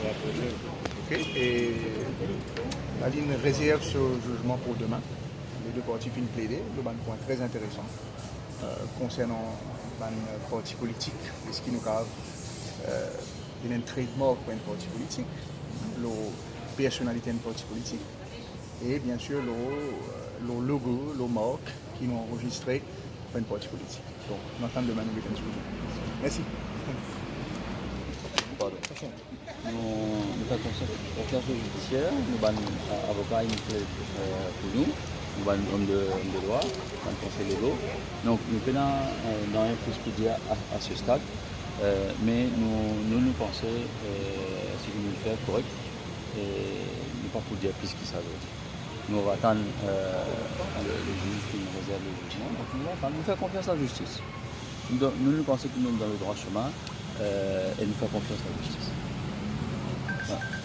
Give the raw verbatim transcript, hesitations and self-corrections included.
Ok, e la ligne réserve ce jugement pour demain. Les deux parties finn plede lor bann pwin tre interesan, euh, konsernan bann parti politik, eski nou kapav, euh, donn enn trademark pou enn parti politik, lor personalite enn parti politik, e bien sir lor, euh, lor logo, lor mark ki nou anrezistre pou enn parti politik. Donk, nou atann demin nou get enn solusion. Mersi. Pardon. Nou, nou fer konfians, konfians o zidisier, nou bann, euh, avoka inn pled, euh, pou nou, nou bann om de, om de lwa, bann konsey lego. Donk, nou pena, euh, nanye plis pou dir a, a se stad, euh, me nou, nou, nou panse, euh, seki nou fer korek, e nou pa pou dir plis ki sa zordi. Nou ava atann, euh, le, le ziz ki nou rezerv le jizman, donk nou ava atann, nou fer konfians lazistis. Nou, nou, nou panse ki nou dan le drwa semin, euh, e nou fer konfians lazistis. Vwala.